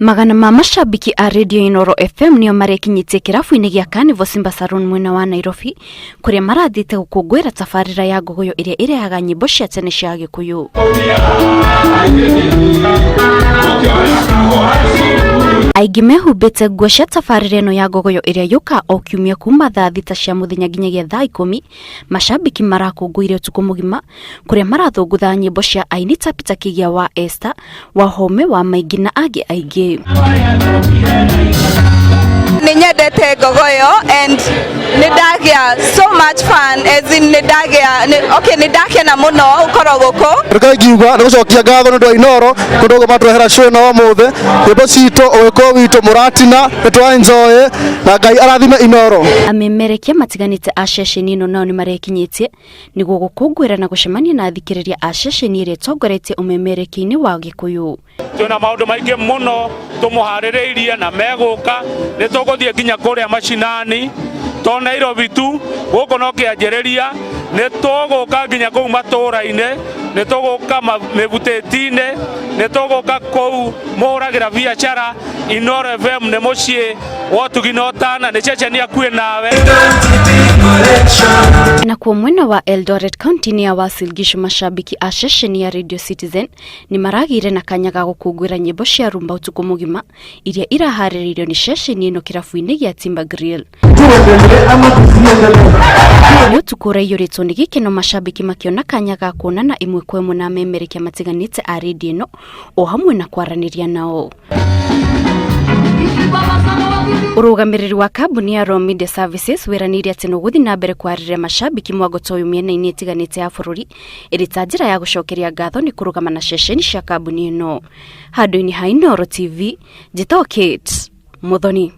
Magana ma mashabiki a Radio Inooro FM nĩo marekinyĩtie kĩrabu-inĩ gĩa Carnival Simba Saloon mwena wa Nairobi kũrĩa marathiĩte gũkũngũĩra tabarĩra ya ngogoyo ĩrĩa ĩrehaga nyĩmbo cia tene cia Gĩkũyũ. Aingĩ mehumbĩte nguo cia tabarĩra ĩno ya ngogoyo ĩrĩa yũkaga o kiumia kuma thaa 6 cia mũthenya nginyagia thaa 10. Mashabiki marakũngũire ũtukũ mũgima kũrĩa marathũngũtha nyĩmbo cia aini ta Peter Kĩgia wa Esther, Wahome wa Maingĩ na angĩ aingĩ. Nĩ nyendete ngogoyo and nĩ ndagĩa so much fun, as in nĩ ndagĩa okay, nĩ ndakena mũno gũkorwo gũkũ. Reke ngiuga nĩ gũcokia ngatho nĩ ũndũ wa Inooro kũndũ ũguo matũrehera show ĩno ũmũthĩ. Nyĩmbo citũ, ũgĩkũyũ witũ mũratina, nĩ twa enjoy na Ngai arathime Inooro. Amemerekia matiganĩte a ceceni ĩno nao nĩ marekinyĩtie nĩguo gũkũngũĩra na gũcemania na athikĩrĩria a ceceni ĩrĩa ĩtongoretie ũmemerekia-inĩ wa Gĩkũyũ. Twĩna maũndũ maingĩ mũno tũmũharĩrĩirie na megũka, nĩ tũgũthiĩ nginya kũrĩa macinani, to Nairobi tu, gũkũ no kĩanjĩrĩria, nĩ tũgũka nginya kũu matũũra-inĩ, nĩ tũgũka mĩbutĩti-inĩ, nĩ tũgũka kũu mũhũragĩra biacara. Inooro FM nĩ mũciĩ wa ũtugi na ũtana, nĩ ceceni hakuhĩ nawe. Nakuo mwena wa Eldoret county-inĩ ya Uasin Gishu, mashabiki a ceceni ya Radio Citizen nĩ maragĩire na kanya ga gũkũngũĩra nyĩmbo cia rumba ũtukũ mũgima iria iraharĩrĩirio nĩ ceceni ĩno kĩrabu-inĩ gĩa Timba Grill. Nĩ ũtukũ ũraiyũrĩtwo nĩ gĩkeno, mashabiki makĩona kanya ga kuonana ĩmwe kwa ĩmwe na amemerekia matiganĩte a redio ĩno o hamwe na kwaranĩria nao. Ũrũgamĩrĩri wa kambuni ya Raw Media Services wĩranĩire atĩ nũgũthiĩ na mbere kwarĩrĩria mashabiki mwango ta ũyũ mĩena-inĩ ĩtiganĩte ya bũrũri ĩrĩ ta njĩra ya gũcokeria ngatho nĩ kũrũgama na ceceni cia kambuni ĩno. Handũ-inĩ ha Inooro TV, njĩtagwo Kate Muthoni.